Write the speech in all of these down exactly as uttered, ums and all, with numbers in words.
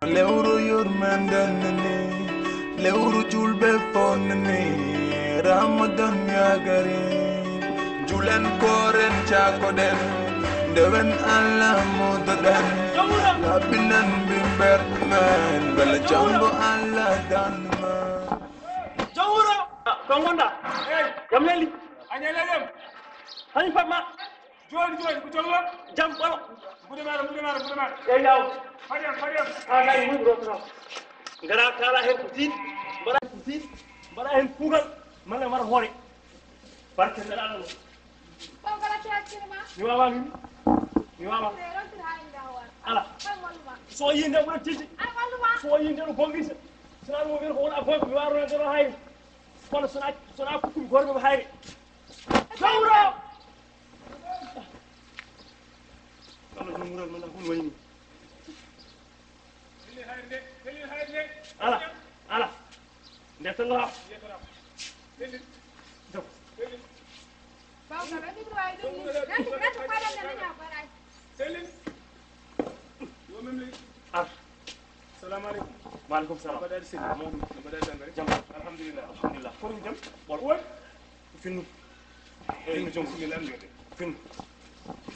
Lewru yurmenden ni, lewru julɓe fof ni, Ramadan yagari. Julen kooren cakoɗen, ndewen Allah modoɗen, laɓɓinen mbimber men, bela janngo Allah dan men. Jawuro! Ah, ko ngonɗa? Jam lelli? A ñalaa jam? Hani Fatma? Jooni, jooni, ko jam won? Jam ɓolo. Mbuɗe maɗa, mbuɗe maɗa, mbuɗe maɗa. Eyyi, yaw. Fadem, fadem. Ha, gay, mun ɗo, ɗo. Ngara kala hen ko diin, mbaɗa hen ko diin, mbaɗa hen kuugal, malla mbaɗa hoore. Barke nelaɗo ɗo. Ɓaw kala kewal kene ma? Mi wawa min. Mi wawa. Rontir ha inda hoore. Ala. Kan walluma. So yinde mo tilti. Ay walluma. So yinde no bongisa. Sina mo wer ko wona boy mi waro na dero hay. Kono sona sona kukum gorko hayre. Jawro. Kono jumural man ko woni. Ala, ala. Ndetanɗaa. Jom. Ar. Salamu aleykum. Wa aleykum salam. Mbaɗaɗi seydi. Mawɗum. Mbaɗaɗi tan kadi. Jam. Alhamdulillah. Alhamdulillah. Kono jam. Ɓol. Woy. Finnu. Finnu jom. Bismillah, mi jooɗe. Finnu.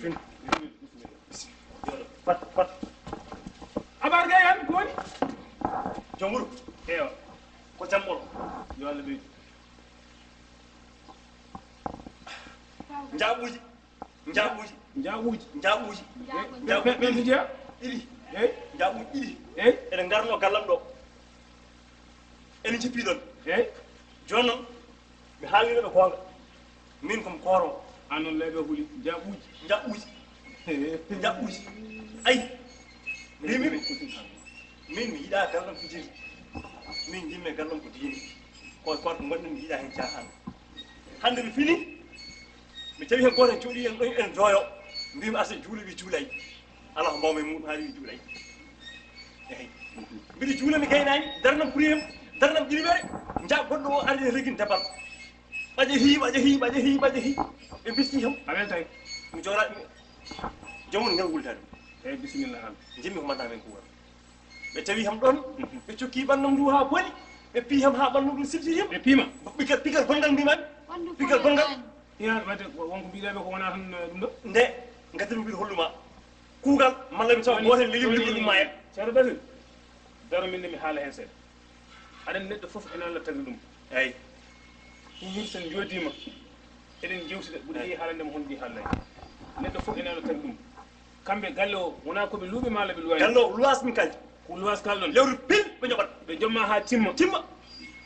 Finnu. Bismillah. Bismillah. Jooɗo. Fat, fat. Abar gay an ko woni? Jom wuro. Ewa. Ko jam ɓolo. Yo Allah ɓeydu. Njaaɓuuji. Njaaɓuuji. Njaaɓuuji. Njaaɓuuji. Ɓe, ɓe, ɓe, ɓe, ɗiɗi. Eyi. Njaaɓuuji ɗiɗi. Eyi. Eɗen ngarno gallam ɗo. Ene jippi ɗon. Eyi. Jooni noon, mi haalnino ɓe goonga. Min ko mi kooroowo. Aan noon leyɗo huli. Njaaɓuuji. Njaaɓuuji. Njaaɓuuji. Ayi. Mbimi ɓe. Min mi yiɗaa gallam fijirde. Min njimmi gallam ko diine. Ko, ko, ko ngonɗen mi yiɗaa heen caaxaan. Hannde mi fini. Mi tawi heen gooto en jooɗii en ɗo en jooyo. Mbimi asa juule wi juulay. Alaa ko mbaawmi e muɗum haa wi juulay. Eey. Mbiɗa juula mi gaynaani, darnam kuriyam, darnam ƴilimere, nja goɗɗo o ari e regin dabal. Ɓaƴa hii, ɓaƴa hii, ɓaƴa hii, ɓaƴa hii. Ɓe mbisti kam. A weltay. Mi jooɗa ɗum. Joomum ngal wulta ɗum. Eey, bisimilla tan. Njimmi ko mbaɗɗaa men kuugal. Ɓe tawi kam ɗoon, ɓe cokki ɓanndam ndu haa boni, ɓe pii kam haa ɓanndu ndu silsiti kam. Ɓe piima? Pigal, pigal gonngal mbimaami. Pigal gonngal. Ɓanndu ko ɓe. Yaa, wadde ko, wonko mbiɗaa ɓe ko wonaa tan, eh, ɗum ɗo? Nde, ngaddir mi mbiɗa hollu ma. Kuugal, malla mi tawa gooto heen leli mi liɓɓi ɗum ma en. Ceerno Basir, daro min ne mi haala heen seeɗa. Aɗa anndi neɗɗo fof ene Allah tagi ɗum. Eey. Ɗum min so en njooɗiima, eɗen njeewtida, ɓuri heewi haalande mo hono ndi haalnay. Neɗɗo fof ene Allah tagi ɗum. Kamɓe galle o, wonaa ko ɓe luuɓi maa laɓi luwani. Galle o, luwaas min kaldi. Ko luwaas kalɗon. Lewru pil ɓe njoɓat. Ɓe njomma haa timma. Timma.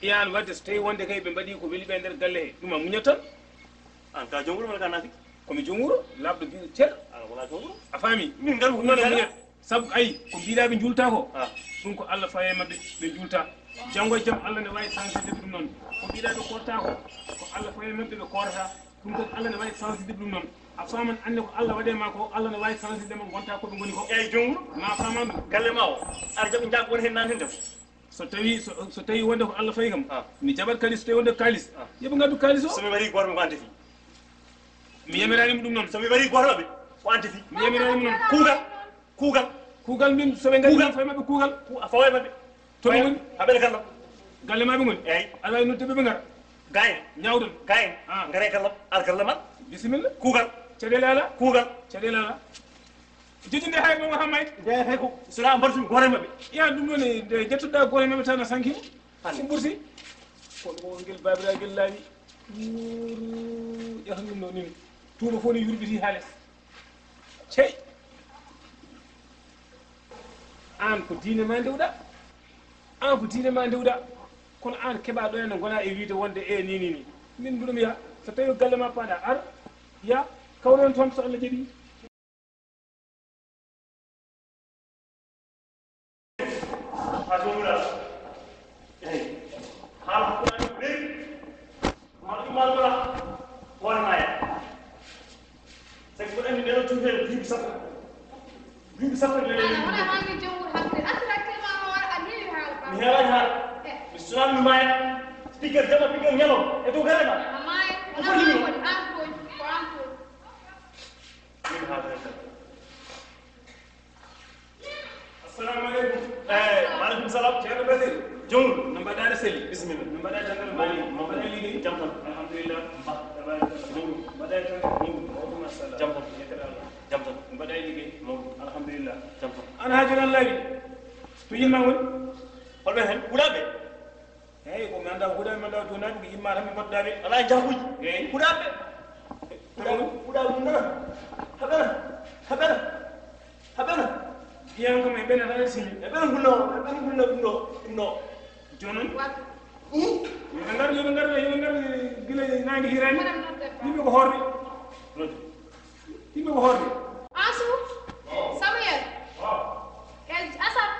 Iyaan wadde so tawii wonde kay ɓe mbaɗii ko weli ɓe e nder galle he, ɗum a muñat tan. Aan ka joom wuro walla ka naafik? Ko mi joom wuro, laaɓɗo biɗo cer. Aan wonaa joom wuro. A faami? Min ngal ko noon a muñat. Sabu ayi, ko mbiɗaa ɓe njuulta ko, ah, ɗum ko Allah fawi e maɓɓe, ɓe njuulta. Janngo e jam Allah ne waawi sansinde ɓe ɗum noon. Ko mbiɗaa ɓe koorta ko, ko Allah fawi e maɓɓe, ɓe koorata. Ɗum ko Allah ne waawi sansinde ɓe ɗum noon. A faaman annde ko Allah waɗi ma ko, Allah ne waawi sansinde ma ngonta ko ɓe ngoni ko. Eey, joom wuro. Ma faaman ɗum. Galle ma o, ar jaɓi njaag won heen naan heen def. So tawi, so, so tawi wonde ko Allah fawi kam, ah, mi jaɓat kaalis, so tawi wonde ko kaalis, ah, yo ɓe ngaddu kaalis o. So mi warii gooto mi ko an tefi. Mi yamiraani mo ɗum noon. So mi warii gooto maɓɓe, ko an tefi. Mi yamiraani mo noon. Kuugal, kuugal. Kuugal min, so ɓe ngarii, kuugal, fawi maɓɓe kuugal. Ku-, a fawi maɓɓe. To ɓe ngoni? Haa ɓe gallam. Galle ma ɓe ngoni? Eey. Aɗa waawi noddude ɓe, ɓe ngara? Gayen. Ñaawɗon? Gayen. Ah. Ngare gallam. Ar gallam an. Bisimilla. Kuugal. Caɗeele alaa? Kuugal. Caɗeele alaa. Jejjinde hay mo Muhammad. Nde hay ko. Sura mbartum gore maɓɓe. Yaa ɗum noon e nde jettuɗaa gore maɓɓe tan a sanki. Hannde. Ko ɓurti. Kono ko ngel baabiraagal laawi. Wuuru, ƴeew ɗum ɗo nii. Tuuba fof ne yurbitii haa les. Cey! Aan ko diine ma ndewɗaa. Aan ko diine ma ndewɗaa. Kono aan keɓaa ɗo ene ngonaa e wiyde wonde e nii, nii, nii. Min mbiɗo mi yaha. So tawii galle ma paaɗaa, ar, yaha, kawren toon so Allah jaɓii. Haa joomum laa. Eey. Haa ko ɗum ɓe. Ma ɗum ma ɗum la. Hoore ma ya. Sabu mboɗo anndi nde ɗo cuuɗi duuɓi sappo. Duuɓi sappo e nde ɗo. Wona maa ngi jom wuro hakkunde. Asira actuellement ma wara a neewi haala ba. Mi heewaani haala. Eh. Mi sunaami mi maaya. Pigal jama, pigal ñalawma. E dow galle ma. A maaya. Ko wona maa woni an toon. Ko an toon. Min haala heen tan. Assalamu aleykum. Eh, wa aleykum salam. Ceerno Basir. Jom. No mbaɗɗaa, seli? Bisimilla. No mbaɗɗaa, jam tan? Mawɗum, mawɗum. No mbaɗɗaa, liggeey? Jam tan. Alhamdulillah. Ba. Tabaarakallah. Mawɗum. Mbaɗɗaa, jam tan? Mawɗum. Mawɗum, machallah. Jam tan. Yettira Allah. Jam tan. Mbaɗɗaa, liggeey? Mawɗum. Alhamdulillah. Jam tan. An Haaji Nallaaji, to yimma woni? Holɓe heen? Huɗaaɓe? Eeyi, ko mi anndaa ko huɗaaɓe, mi anndaa ko huɗaaɓe, ko yimma tan mi mbaɗɗaa ɓe. Alaa e jaabuuji. Eeyi. Huɗaaɓe. Huɗaaɓe, huɗaaɓe ɗum nana. Haɓana. Haɓana. Haɓana. Iyan kam e ɓen tan sini. E ɓen hulno, e ɓen hulno ɗum ɗo, ɗum ɗo. Jooni noon? Wat. Hmm? Yo ɓe ngar, yo ɓe ngar, yo ɓe ngar gila naange hiiraani. Yimɓe ko hoorde. Yimɓe ko hoorde. Ansu. Samuel. El Asad.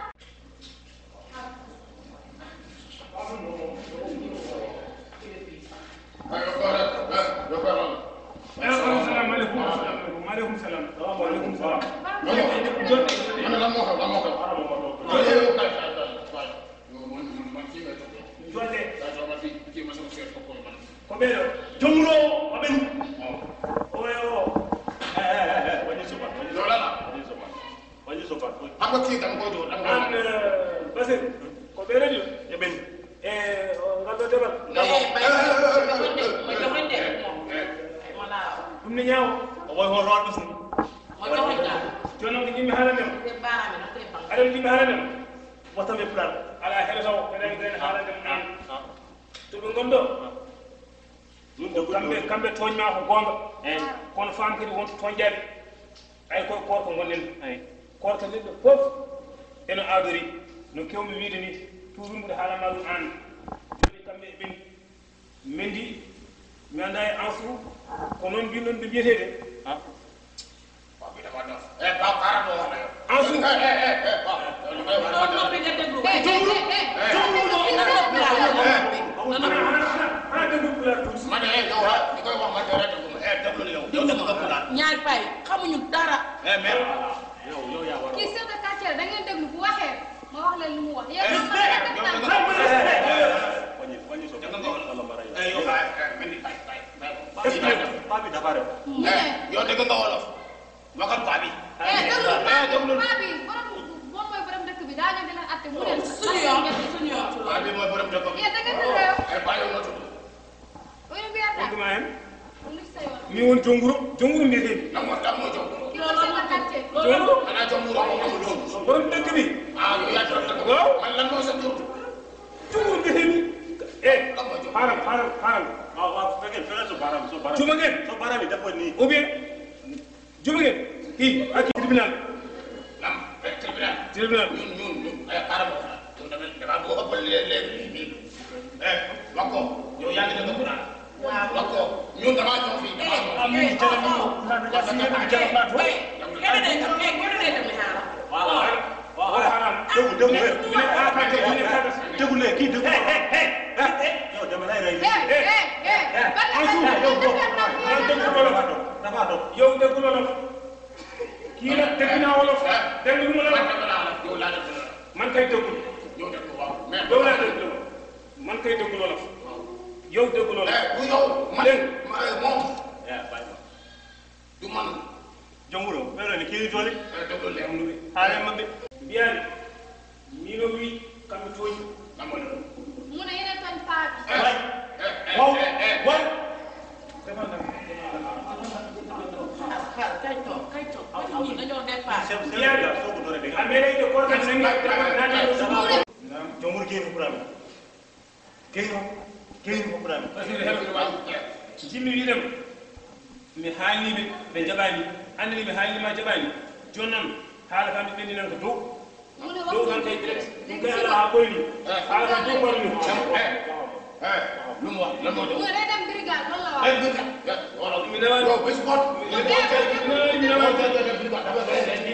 Aleykum salam, aleykum salam, aleykum salam. Aleykum salam. Jolle. Ko ɓeeɗo. Jom wuro o, o ɓen. Oyo. Eh, eh, eh, eh, waɗi soba, waɗi soba. Waɗi soba. Waɗi soba. Hamba ki dam ko do, dam ko. An, eh, Basir, ko ɓeeɗo ɗiɗo? E ɓen. E, o, ngal ɗo debal? Ngal ɗo. Eh, eh, eh, eh, eh, eh, eh, eh, eh. Ɗum ne ñaawo. O woy hoto waɗ ɗum. Jooni noon ko yimɓe haalande ma. Aɗa yimɓe haalande ma. Wata ɓe pulaar. Alaa heɗoto, eɗen gayna haalande mum en. To ɓe ngon ɗo. Kamɓe, kamɓe tooñ ma ko goonga. Eey. Kono faam kadi wonto tooñƴaaɓe. Ay koye koorko ngonɗen. Eey. Koorka neɗɗo fof eno aadori. No keewmi wiide ni, toujours mbiɗa haalana ɗum aan. Jooni kamɓe e ɓen. Mendy, mi anndaa e Ansu, ko noon mbinɗon ɓe mbiyeteede? Ah. Ansu. Hana, hana, hana déglu pulaar tuuti. Ñaari pay, xamuñu dara. Kii chef de quartier, da ngeen déglu bu waxee, ma wax leen lu mu wax. Yéen a ngi ko def naan. Ñu ne. Yow, dégg nga wolof. Waxal paa bi. Eh, déglu, paa bi, moom mooy borom dëkk bi, daa ñëw di leen atte, mu ne. Suñu yoon, suñu yoon. Paa bi mooy borom dëkk bi. Yéen da ngeen di réew. Eh, paa yow noo tudd? Oyo mbiyata. Ɗum en. Ɗum ni sa yoon. Mi won jom wuro, jom wuro mbiyetee mi. Lan moo, lan moo jom wuro? Kii mooy chef de quartier. Jom wuro? Xanaa jom wuro moom amul jom. Borom dëkk bi. Ah, yow yaa jom dëkk bi. Waaw. Man lan mooy sa tur? Jom wuro mbiyetee mi. Eh, lan mooy jom? Xaaral, xaaral, xaaral. Waaw, waaw, fekkee, fekkee so baaraam, so baaraam. Juma ngeen? So baaraam yi def ko nii. Ou bien, juma ngeen? Kii, ak tribunal. Lan, eh, tribunal. Tribunal. Ñun, ñun, ñun, eh, xaaral ma wax la. Yow tamit, damaa bëgg a ëppal leen, leen, lii, lii. Eh, wax ko, yow yaa ngi dëgg Quraan. Waaw. Wax ko, ñun damaa ñëw fii, damaa ñëw. Am nañu jëlee ñu, naan dañu si yéen a jëlee plateau. Waaw, waaw. Déglu, déglu, eh. Déglu, eh, kii déglu. Yow, dama lay rey. Eh, eh, eh. Yow, déglu wolof. Dafa dox. Yow, déglu wolof. Kii nag dégg naa wolof. Déglu ma la. Yow laa déglu. Man kay déglu. Yow déglu, waaw. Mais yow laa déglu. Man kay déglu wolof. Yow déglu wolof. Eh, bu yow, man, dégg nga. Ma, eh, moom. Eh, bàyyi ma. Du man. Jom wuro, ɓeɗo ne keewi doole. Eh, déglu leen. Haare maɓɓe. Mbiyaani, miino wi kamɓe tooñi. Lan mooy loolu? Mu ne yéen a tooñ paa bi. Eh, eh, eh, waaw, eh, eh. Waaw. Kay toog, kay toog. Ñii dañoo départ. Mbiyaani, a meeɗay de koorka nangi, naati. Jom wuro keewi ko ɓuraami. Keewi o, keewi o ɓuraami. Jiɗmi wiide ma, mi haalnii ɓe, ɓe njaɓaani. Anndi ni mi haalnii ma, jaɓaani. Jooni noon, haala kam mi ɓenni nan ko dow. Dow tan kay direct. Ɗum kay alaa haa ɓooyni. Haala kam dow ɓooyni. Eh, eh, lu mu wax, lan moo dow? Yow day dem brigade, loolu la wax. Eh, brigade. Wala mi dama. Yow, bés bot. Mi dama.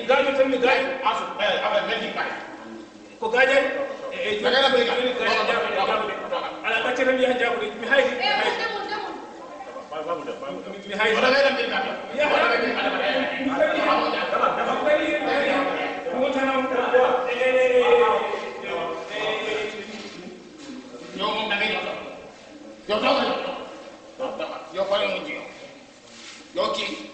Gaañu tan mi gaañu. Asu, eh, affaire mel ni kay. Ko gaajaani? E, e, da ngay dem brigade. Ala ɓacce tan yaha jaabude. Mi haydi. Eh, demul, demul. Mi haydi. Yow moom da ngay ñëw. Yow toogal yow. Yow pare mu jiw. Yow kii.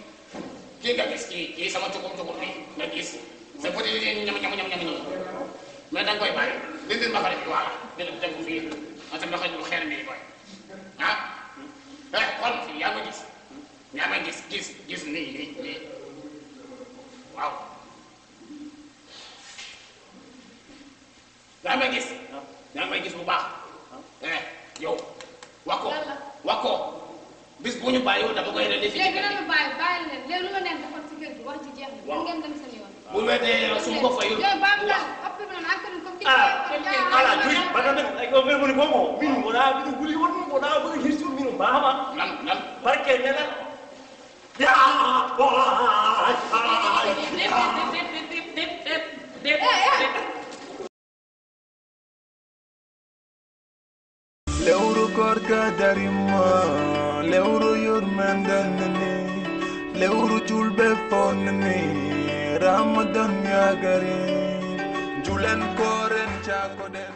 Kii nga gis kii, kii sama cukur cukur bi nga gis. Sa foti ñam, ñam, ñam, ñam, ñam. Mais da nga koy bàyyi. Dindil ma ko rek, voilà. Dina ko tegu fii. Parce que loxo yi xeer mi koy. Ah? Eh, xool ma fii, yaa ma gis. Yaa ma gis, gis, gis nii, nii, nii. Waaw. Yaa ma gis. Yaa ma gis bu baax. Eh, yow. Wax ko. Lan la? Wax ko. Bis bu ñu bàyyiwul, dama koy relevé. Léegi nan la bàyyi, bàyyi leen. Léegi lu ma leen defoon ci kër gi, wax ji jeex na. Waaw. Ngeen dem seen yoon. Bu weetee yow, su ma ko fayul. Yow, baax na. Ëpp na nag, comme kii. Ah, ala, oui, ba nga dem, ay, ko, mais mu ne ko, moom, minu, wala, minu, wuli, wala, wala, wala, hisu, minu, mama. Lan, lan? Barke ne la. Ya, boy, ay, ay, ay. Lewru koor ga darima, lewru yurmande ni, lewru julɓe fof ni, Ramadan yagari, julen kooren cakoɗen.